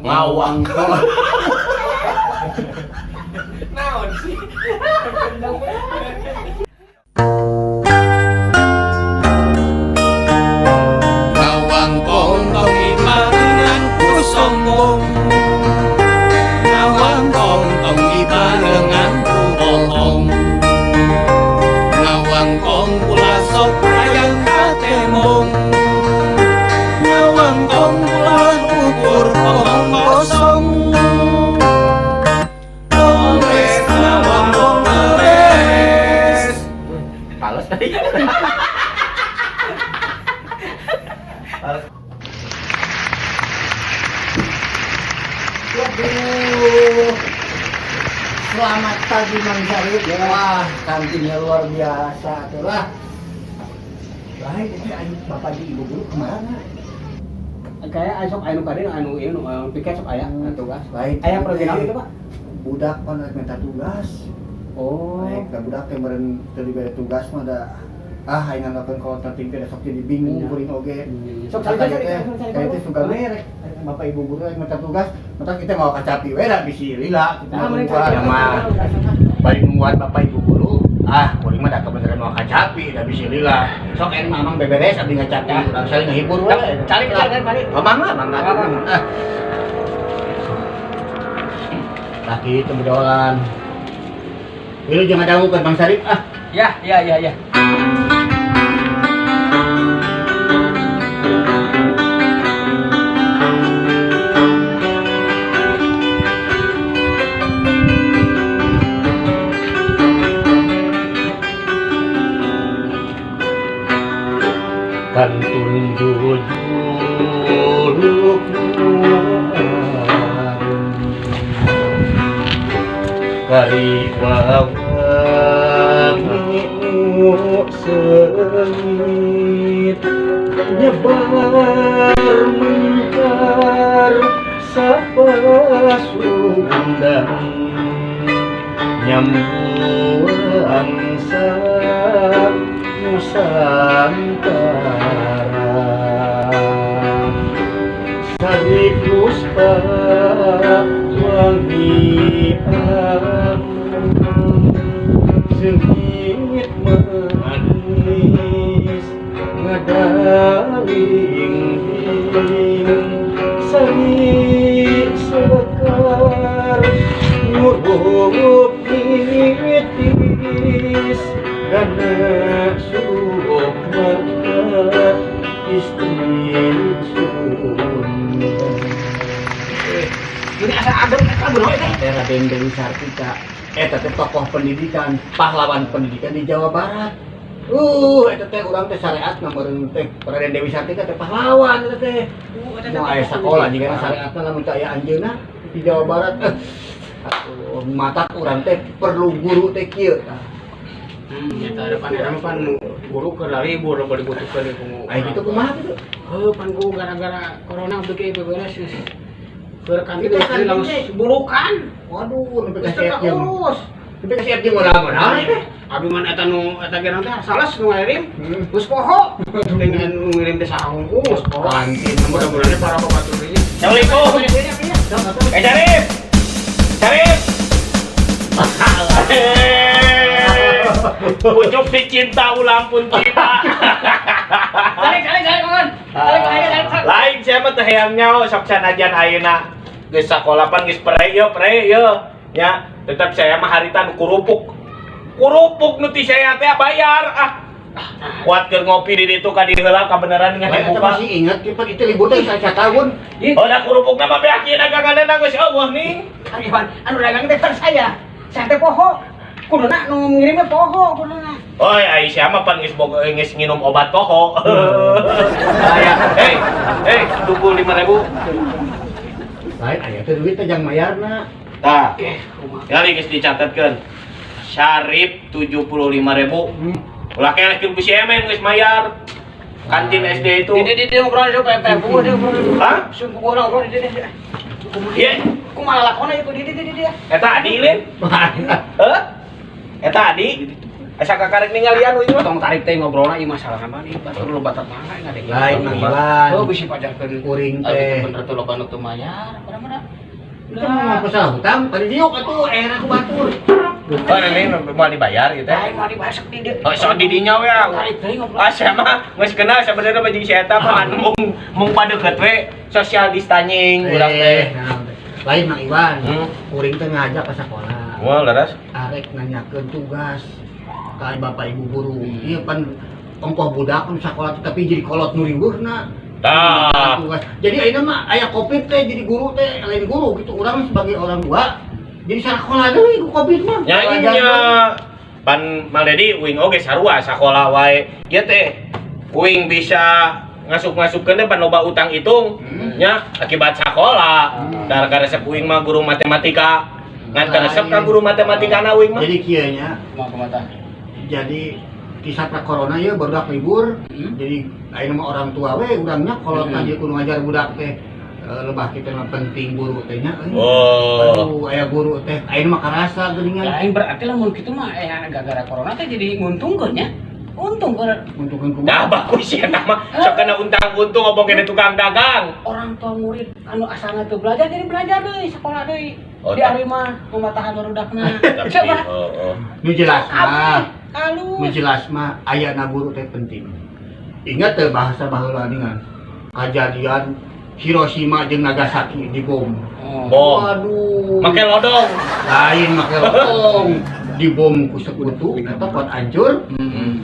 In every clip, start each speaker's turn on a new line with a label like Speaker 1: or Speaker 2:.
Speaker 1: Ngawang.
Speaker 2: Naon sih?
Speaker 1: Ngawangkong tong ibarengan ku sombong. Ngawangkong tong dibarengan ku bohong. Ngawangkong ulah sok hayang katembong. Ngawangkong ulah ukur omong kosong. Ngeres ngawangkong ngeres.
Speaker 2: Pales tadi. Pales.
Speaker 3: Waduh. Selamat pagi, Mang Sarip. Wah, kantinnya luar biasa tuh lah. Baik, itu anu bapak di ibu guru kemana?
Speaker 4: Kayak esok anu kadieu anu ieu nu piket sok aya tugas.
Speaker 3: Baik.
Speaker 4: Aya program itu, Pak?
Speaker 3: Budak pan rek minta tugas.
Speaker 4: Oh.
Speaker 3: Baik, da budak teh meureun teu dibere tugas mah da ah aing nganggakeun kalau penting teh sok jadi bingung kuring oge.
Speaker 4: Sok
Speaker 3: Sok
Speaker 4: cari
Speaker 3: cari
Speaker 4: cari
Speaker 3: teh,
Speaker 4: cari.
Speaker 3: kayak teh suka merek bapak ibu guru rek minta tugas, mata kita mau kacapi we da bisi lila kita
Speaker 4: Nah, mending
Speaker 3: nungguan.
Speaker 4: cari.
Speaker 3: Ya mah
Speaker 1: Balik nungguan bapak ibu guru, ah kuring mah da kebeneran mau kacapi da bisi lila. Sok en mamang beberes abdi ngacapi, urang saling ngahibur we.
Speaker 4: Cari cari cari mari.
Speaker 1: Oh, mangga, mangga. Ah. Nah, kitu bedolan. Ieu jangan dangukeun Bang Sarip ah.
Speaker 4: Ya, ya, ya, ya.
Speaker 1: Kantun jujuluk kari wawangi seungit nyebar mengkar sapasundan nyambuang sa Nusantara Sari Puspa wangi arum seungit manis ngadaling-ding sari sekar ngurup nitis gana sukma istri Sunda.
Speaker 4: Ini asa ageng eta bener teh.
Speaker 1: Teh Raden Dewi Sartika eta teh tokoh pendidikan, pahlawan pendidikan di Jawa Barat. Eta teh urang teh syariat meureun teh Raden Dewi Sartika teh pahlawan eta teh. Mau aya sakola jigana syariatna lamun teu aya anjeunna di Jawa Barat. Atuh matak urang teh perlu guru teh kieu tah.
Speaker 4: Eta depan eta mah pan guru keur libur loba dibutuhkeun ku.
Speaker 1: Aya kitu kumaha kitu?
Speaker 4: Heuh, pan ku gara-gara corona beuki beberes geus. Keur kantin
Speaker 1: Itu
Speaker 4: geus
Speaker 1: kantin
Speaker 4: langsung
Speaker 1: teh.
Speaker 4: burukan.
Speaker 1: Waduh, nepi ka
Speaker 4: Geus teu
Speaker 1: siap jeung
Speaker 4: kaurus.
Speaker 1: nepi ka siap jeung modal-modal teh.
Speaker 4: Abi mah eta nu eta ge teh sales nu ngirim. Geus poho. Dengan nu ngirim teh saha hungkul geus poho.
Speaker 1: Kantin
Speaker 4: Mudah-mudahan para babatur ieu.
Speaker 2: Assalamualaikum. Eh, Sarip. Sarip. Pucuk dicinta ulang pun tiba.
Speaker 4: Cari cari cari kawan. Cari cari cari.
Speaker 2: Lain saya mah teh hayang nyaho sok sanajan ayeuna geus sakola pan geus pere ieu pere ieu. Ya, tetep saya mah harita nu kurupuk. Kurupuk nu ti saya teh bayar ah. Kuat keur ngopi di ditu ka dieu heula kabeneran ngan
Speaker 1: Lain eta
Speaker 2: dibuka.
Speaker 1: masih inget kieu itu libur teh satahun.
Speaker 2: Oh, da kurupukna mah beak ieu daganganna geus eueuh nih.
Speaker 4: Kang Iwan, anu dagang teh saya. Saya teh poho. Kuduna nu ngirimnya poho kuduna.
Speaker 2: Oh, Aisyah mah pan geus boga geus nginum obat poho. Aya, hei, hei, 25.000.
Speaker 1: Lain aya teh duit teh jang mayarna.
Speaker 2: Tah. Kali geus dicatatkeun. Syarif 75.000. Ulah keleh ku si Emen geus mayar. Kantin SD itu.
Speaker 4: Di ngobrol di PP ku di ngobrol.
Speaker 2: Hah?
Speaker 4: Sun ku ngobrol di di.
Speaker 2: Iya,
Speaker 4: Kumaha lakona ieu di di di di.
Speaker 2: eta Adi lin. Hah? Eta Adi. Asa kakarek ningalian uing mah.
Speaker 4: Tong tarik teh ngobrolna ieu masalah mah nih, batur loba tetangga ngadeg.
Speaker 1: Lain Mang Iwan.
Speaker 4: Oh, bisi pajarkeun.
Speaker 1: Kuring
Speaker 4: Aduh,
Speaker 1: teh.
Speaker 4: bener tuh loba nu teu mayar, pada-pada.
Speaker 1: Itu mah masalah hutang, tadi diuk atuh era ku batur.
Speaker 2: Oh, ini mau dibayar gitu.
Speaker 4: Lain mau dibahas di dieu.
Speaker 2: Oh, sok di dinya we.
Speaker 4: Tarik teh ngobrol.
Speaker 2: Ah, saya mah geus kenal sebenarnya mah jeung si eta mah anu mung mung padeukeut we social distancing urang teh.
Speaker 1: Nah, lain Mang Iwan. Kuring teh ngajak ke sekolah.
Speaker 2: Wah, leres.
Speaker 1: Arek nanyakeun tugas ka bapak ibu guru. Ieu pan ongkoh budak nu sakola teh tapi jadi kolot nu riweuhna.
Speaker 2: Tah.
Speaker 1: Tugas. Jadi ayeuna mah aya Covid teh jadi guru teh lain guru gitu, urang sebagai orang tua jadi sakola deui ku Covid mah.
Speaker 2: Nya
Speaker 1: Pelajaran
Speaker 2: nya
Speaker 1: deui.
Speaker 2: Pan Mang Dedi uing oge sarua sakola wae. Ieu teh uing bisa ngasup-ngasupkeun teh pan loba utang hitung nya akibat sakola. Gara-gara resep uing mah guru matematika. Ngan teu resep ka guru matematikana uing mah.
Speaker 1: Jadi kieu nya,
Speaker 4: Kumaha kumaha?
Speaker 1: Jadi di saat corona ya barudak libur, jadi ayeuna mah orang tua we urangnya kalau tadi kudu ngajar budak teh, lebah kita mah penting guru teh nya euy.
Speaker 2: Oh.
Speaker 1: Aduh, aya guru teh ayeuna mah karasa geuningan.
Speaker 4: Lain berarti lamun kitu mah gara-gara corona teh jadi nguntungkeun nya. Untung ke
Speaker 1: Untungkeun kumaha?
Speaker 2: Nah, bagus ya nama. Sok kena untang-untung ngomong kena tukang dagang.
Speaker 4: Orang tua murid anu asalna teu belajar jadi belajar deui sekolah deui.
Speaker 2: Oh,
Speaker 4: Di ari mah mematahan barudakna.
Speaker 2: Tapi,
Speaker 4: Coba.
Speaker 2: oh.
Speaker 1: Nu jelas mah,
Speaker 4: Halus.
Speaker 1: nu jelas mah ayana guru teh penting. Ingat teh bahasa baheula ningan. Kejadian Hiroshima jeung Nagasaki dibom.
Speaker 4: Oh.
Speaker 2: Bom.
Speaker 1: Waduh.
Speaker 2: Make lodong.
Speaker 1: Lain make lodong. Dibom ku sekutu eta kuat hancur.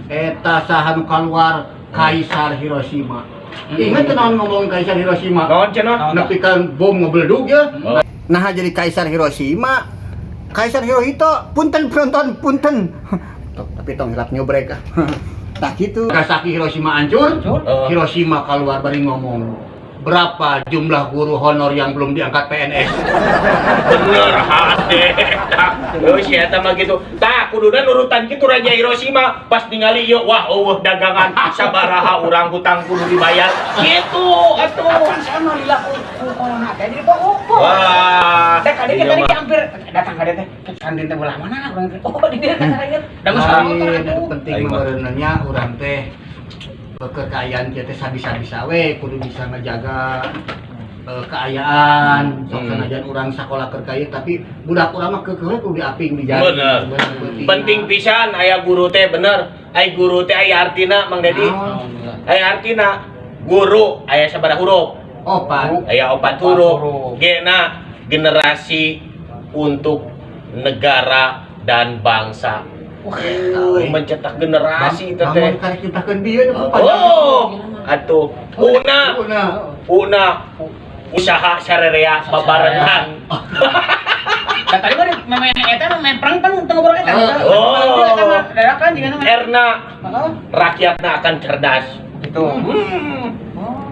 Speaker 1: Eta saha nu kaluar? Kaisar Hiroshima. Ingat teu naon ngomong Kaisar Hiroshima?
Speaker 2: Naon cenah?
Speaker 1: Nepi ka bom ngebeledug ya.
Speaker 2: Oh.
Speaker 1: Nah, jadi Kaisar Hiroshima. Kaisar Hirohito, punten penonton, punten. Tuh, tapi tong hilap nyobrek. Tah gitu. Nagasaki Hiroshima hancur.
Speaker 4: Hancur.
Speaker 2: Oh.
Speaker 1: Hiroshima keluar bari ngomong. Berapa jumlah guru honor yang belum diangkat PNS?
Speaker 2: Bener hade. Oh, si eta mah gitu. Tah, kuduna nurutan kitu Raja Hiroshima pas ningali ieu, wah eueuh dagangan sabaraha urang hutang kudu dibayar. Gitu atuh.
Speaker 4: Kapan saya lila ku corona teh jadi pokok.
Speaker 2: Wah.
Speaker 4: Teh kali
Speaker 2: iya
Speaker 4: tadi
Speaker 2: mah.
Speaker 4: Hampir datang ka dieu teh. Ke kantin teh belah mana urang teh? Oh, di dieu teh inget. Da geus motor
Speaker 1: Lain,
Speaker 4: atuh.
Speaker 1: penting
Speaker 2: Aing mah.
Speaker 1: meureunnya urang teh kekayaan kita teh sabisa-bisa we kudu bisa ngejaga keayaan sok sanajan urang sakola keur kaya tapi budak urang mah keukeuh kudu diaping dijaga.
Speaker 2: Bener. Penting pisan aya guru teh, bener. Ai guru teh aya artina, Mang Dedi.
Speaker 1: Naon?
Speaker 2: Aya artina. Guru aya sabaraha huruf?
Speaker 1: Opat.
Speaker 2: Aya opat
Speaker 4: Opat
Speaker 2: huruf.
Speaker 4: huruf.
Speaker 2: G-na generasi untuk negara dan bangsa.
Speaker 4: Wah,
Speaker 2: Mencetak generasi itu teh.
Speaker 1: Bangun karek nyiptakeun bieu.
Speaker 2: Oh, atuh. Una,
Speaker 1: Una.
Speaker 2: una usaha sarerea babarengan.
Speaker 4: Da tadi mah main eta mah main perang teng teng ngobrol eta.
Speaker 2: Oh.
Speaker 4: Eta mah dadakan jeung mah.
Speaker 2: Erna
Speaker 4: Heeh.
Speaker 2: rakyatna akan cerdas.
Speaker 4: Gitu. Oh.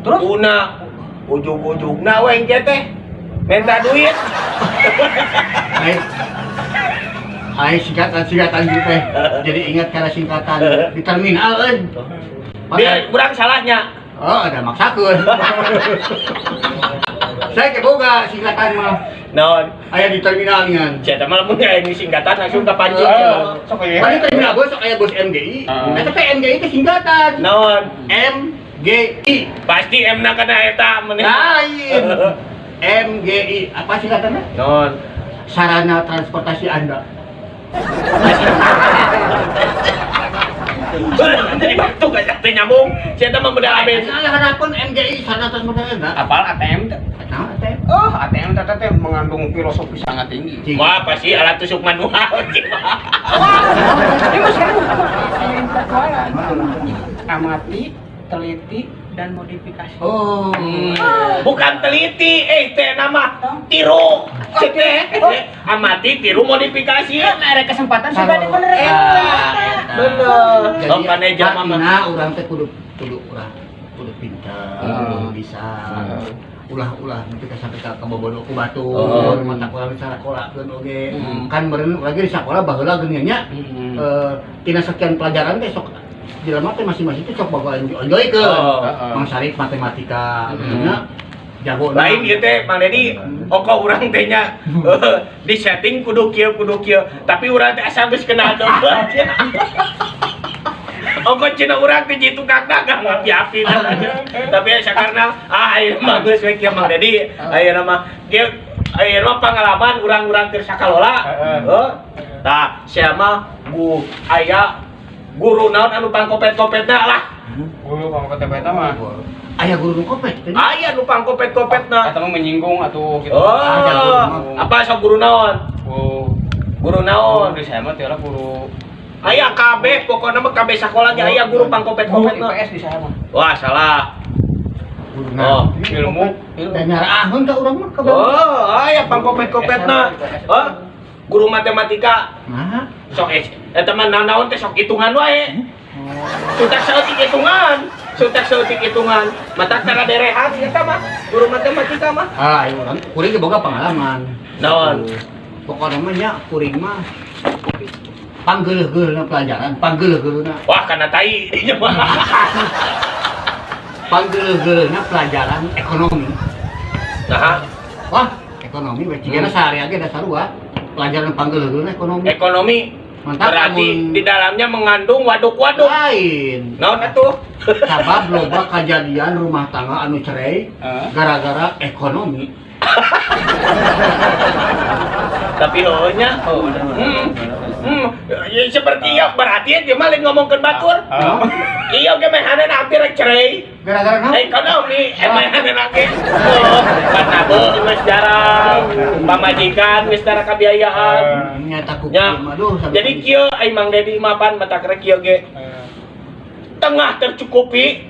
Speaker 4: Terus
Speaker 2: Una ujug-ujugna we engke teh minta duit.
Speaker 1: Ai Ai singkatan-singkatan gitu teh. Jadi ingat karena singkatan di terminal euy.
Speaker 2: Biar kurang salahnya.
Speaker 1: Oh, ada maksakeun. Saya keboga singkatan mah.
Speaker 2: Naon?
Speaker 1: Aya di terminal ngan.
Speaker 2: Sia mah lamun aya singkatan langsung kapancing.
Speaker 1: Oh.
Speaker 4: Sok ieu.
Speaker 1: Pan di terminal bos sok aya bos MGI.
Speaker 4: Ah.
Speaker 1: Eta teh MGI teh singkatan.
Speaker 2: Naon?
Speaker 1: MGI.
Speaker 2: Pasti M na kana eta meneh.
Speaker 1: Lain. MGI. Apa singkatannya?
Speaker 2: Naon?
Speaker 1: Sarana transportasi Anda.
Speaker 2: Jadi batuk aja teh nyambung. Sia mah beda aben.
Speaker 1: Nah, harapan MGI sarana transportasi Anda.
Speaker 4: Apal ATM teh?
Speaker 1: Nah, ATM.
Speaker 4: Oh, ATM teh teh mengandung filosofi sangat tinggi.
Speaker 2: Wah, pasti alat tusuk manual.
Speaker 4: Wah, ini mah sekarang saya intelektualan. Amati, teliti, dan modifikasi.
Speaker 1: Oh.
Speaker 2: Bukan teliti, teh nama tiru. Teh amati, tiru, modifikasi.
Speaker 4: Nah, ada kesempatan sudah dibenerin.
Speaker 2: Bener.
Speaker 1: Jadi
Speaker 2: Oh, pane jama mah.
Speaker 1: artina urang teh kudu kudu urang kudu pintar, kudu bisa. Ulah-ulah nepi ka sampai ka kabobodo ku batur, mata urang disakolakeun oge. Kan meureun urang ge di sakola baheula geuning nya. Tina sekian pelajaran teh sok jelema teh masing-masing teh sok bawa enjoykeun.
Speaker 2: Oh.
Speaker 1: Mang Sarip matematika, gitu nya. Jago.
Speaker 2: Lain ieu teh Mang Dedi, oko urang teh nya di setting kudu kieu kudu kieu, tapi urang teh asa geus kenal deukeut. Oko cenah urang teh jadi tukang dagang api-api. Tapi asa karena ayeuna mah geus we kieu Mang Dedi, ayeuna mah kieu ayeuna mah pengalaman urang-urang keur sakalola. Heuh. Tah, sia mah gu aya guru naon anu pangkopet-kopetna lah.
Speaker 4: Guru pangkopet-kopetna mah.
Speaker 1: Aya guru nu kopet teh.
Speaker 2: Aya nu pangkopet-kopetna.
Speaker 4: Eta mah menyinggung atuh gitu.
Speaker 2: Oh, apa sok guru naon?
Speaker 4: Oh,
Speaker 2: Guru naon?
Speaker 4: di saya mah teh lah guru
Speaker 2: Aya kabeh, pokoknya mah kabeh sakola ge aya guru
Speaker 4: guru
Speaker 2: pangkopet-kopetna.
Speaker 4: IPS di saya mah.
Speaker 2: Wah, salah.
Speaker 1: Guru
Speaker 2: Oh,
Speaker 4: ilmu.
Speaker 1: Dan nyaraahun ka urang mah kabeh.
Speaker 2: Oh, aya pangkopet-kopetna. Oh, guru matematika
Speaker 1: Nah,
Speaker 2: sok eta mah naon teh sok hitungan wae. Sutak saeutik hitungan, sutak saeutik hitungan. Matak tara berehat eta mah guru matematika mah.
Speaker 1: Ah, ayo urang kuring ge boga pengalaman.
Speaker 2: Naon?
Speaker 1: Pokokna mah nya kuring mah panggeuleuh-geuleuhna pelajaran, panggeuleuh-geuleuhna.
Speaker 2: Wah, kana tai dinya mah.
Speaker 1: Panggeuleuh-geuleuhna pelajaran ekonomi.
Speaker 2: Nah,
Speaker 1: Wah, ekonomi we cigana sehari ge da sarua. Pelajaran panggeuleuh-geuleuhna ekonomi.
Speaker 2: Ekonomi
Speaker 1: Mantap,
Speaker 2: berarti
Speaker 1: amun-
Speaker 2: di dalamnya mengandung waduk-waduk.
Speaker 1: Lain.
Speaker 2: Naon atuh?
Speaker 1: Sabab loba kejadian rumah tangga anu cerai
Speaker 4: Heeh.
Speaker 1: gara-gara ekonomi.
Speaker 2: Tapi heueuh nya.
Speaker 4: Oh, bener.
Speaker 2: Ya, seperti ya berarti dia mah lain ngomongkeun batur.
Speaker 4: Ah.
Speaker 2: Iya ge mehanana hampir rek cerai.
Speaker 1: Gara-gara naon?
Speaker 2: Ekonomi mehanana ge. Oh, karena geus jarang, pamajikan geus tara kabiayaan.
Speaker 1: Nyata ku
Speaker 2: Ya.
Speaker 1: aduh sampai-
Speaker 2: Jadi kieu ai Mang Dedi mapan mata kerek kieu ge. Tengah tercukupi,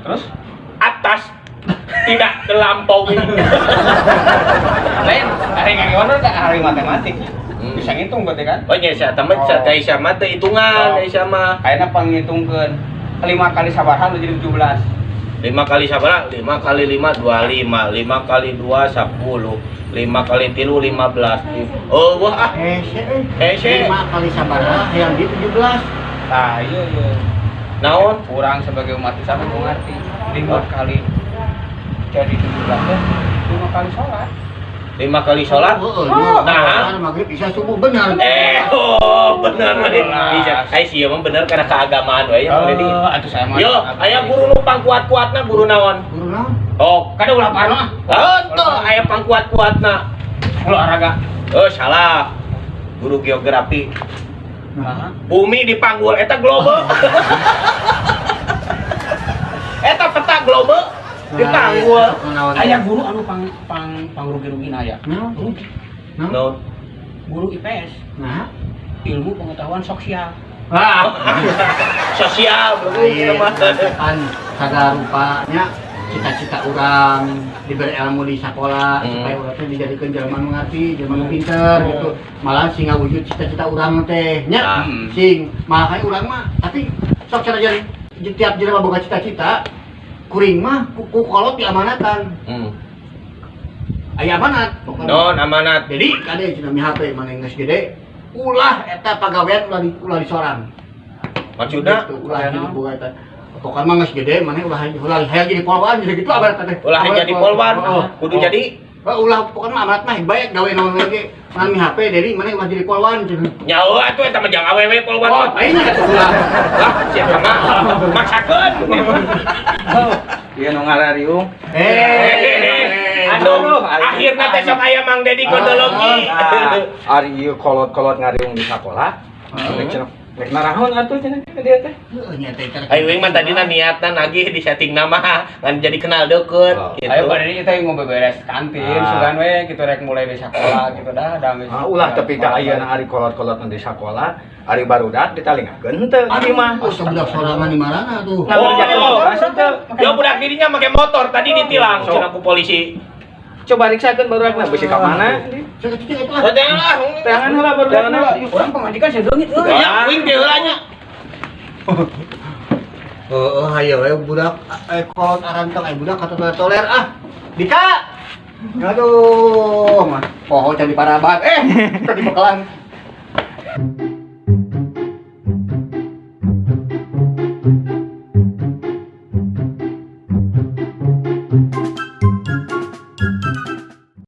Speaker 4: Terus
Speaker 2: atas tidak terlampaui.
Speaker 4: Lain, hari ngagewan kan hari matematik. Bisa ngitung berarti kan?
Speaker 2: Oh nya sia temen
Speaker 4: Oh.
Speaker 2: sia teh sia mah teu hitungan,
Speaker 4: Oh.
Speaker 2: teh sia mah.
Speaker 4: Kayaknya panghitungkeun 5 kali sabaraha nu jadi 17.
Speaker 2: 5 kali sabaraha? 5 kali 5 25, 5 kali 2 10, 5 kali 3 15. Oh, wah ah.
Speaker 1: Hese euy.
Speaker 2: Hese.
Speaker 1: 5 kali sabaraha yang di 17.
Speaker 4: Tah, iya iya.
Speaker 2: Naon?
Speaker 4: Kurang sebagai umat Islam aku ngerti. 5 kali jadi 17 teh 5 kali sholat.
Speaker 2: 5 kali sholat?
Speaker 1: Heeh,
Speaker 2: Oh, nah.
Speaker 1: nah, maghrib isya subuh benar.
Speaker 2: Oh, bener we.
Speaker 4: Jelas.
Speaker 2: Bisa. Ai sih mah bener karena keagamaan we ya, Mang Dedi.
Speaker 4: Oh, atuh saya mah.
Speaker 2: Yo, aya guru nu pangkuat-kuatna guru naon?
Speaker 1: Guru naon?
Speaker 2: Oh,
Speaker 4: Kada ulah parno ah.
Speaker 2: henteu aya pangkuat-kuatna.
Speaker 4: Olahraga.
Speaker 2: Oh, salah. Guru geografi.
Speaker 4: Nah.
Speaker 2: Bumi dipanggul eta globe. Eta peta globe dipanggul.
Speaker 1: Naon?
Speaker 4: Aya guru anu pang pang pangrugi-rugina aya.
Speaker 1: Naon?
Speaker 4: Rugi.
Speaker 1: Naon?
Speaker 2: Naon?
Speaker 4: Guru IPS,
Speaker 1: Nah.
Speaker 4: ilmu pengetahuan sosial.
Speaker 1: Ah.
Speaker 2: Sosial, bro.
Speaker 1: Iya, kan sagala rupanya cita-cita orang diberi ilmu di sekolah supaya urang teh dijadikan jelema nu ngarti, jelema nu pinter gitu. Malah sing ngawujud cita-cita urang teh nya. Sing malah kayak urang mah tapi sok cara jadi tiap jelema boga cita-cita kuring mah ku kolot diamanatan. Aya amanat pokokna.
Speaker 2: Non amanat.
Speaker 1: Jadi kade cenah mi HP mana geus gede ulah eta pagawean ulah di ulah di sorang.
Speaker 2: Maksudna
Speaker 1: Gitu, ulah jadi boga eta. Pokoknya mah geus gede mana ulah ulah hayang jadi polwan jadi gitu amanat teh.
Speaker 2: Ulah jadi polwan,
Speaker 1: Oh,
Speaker 2: kudu jadi
Speaker 1: oh, ulah pokoknya mah amanat mah baik gawe naon lagi. Mana mi HP dari mana ulah jadi polwan cenah.
Speaker 2: Nyawa atuh eta mah jang awewe polwan
Speaker 1: Oh,
Speaker 2: mah.
Speaker 1: lainnya atuh ulah.
Speaker 2: Lah, siapa mah maksakeun.
Speaker 5: Iya nu ngarariung.
Speaker 1: Eh,
Speaker 2: Aduh, akhirna teh sok aya Mang Dedi Gondologi.
Speaker 5: Ah, ari ieu kolot-kolot ngariung di sakola. Rek cenah rek narahon atuh cenah ka dia teh.
Speaker 1: Heuh nya teh teh.
Speaker 2: Ayo wing mah tadina niatna nagih di setting nama ngan jadi kenal deukeut
Speaker 5: Oh.
Speaker 2: gitu.
Speaker 4: Ayo pada ini kita mau beberes kantin,
Speaker 5: Ah.
Speaker 4: sugan we gitu rek mulai di sekolah gitu dah, dah geus.
Speaker 5: Ah, ulah tapi ka ayeuna ari kolot-kolot di sakola, ari barudak ditalingakeun henteu di mah.
Speaker 1: Oh, sebudak sorangan di marana tuh.
Speaker 5: Nah, ngerjakeun
Speaker 2: Oh.
Speaker 5: tugas henteu.
Speaker 2: Yo budak dirinya make motor tadi ditilang
Speaker 5: Sok.
Speaker 2: cenah ku polisi.
Speaker 5: Coba riksakeun barudakna beusi ka mana?
Speaker 1: Cek cek itu lah.
Speaker 2: Oh, jangan lah.
Speaker 5: Teangan heula barudakna.
Speaker 4: Urang pamajikan sedeungit euy.
Speaker 2: Ya, wing teh heula nya.
Speaker 1: Heeh, hayo we budak kolot aranteng budak kata toler ah. Dika. Aduh, mah poho can diparaban. Tadi bekalan.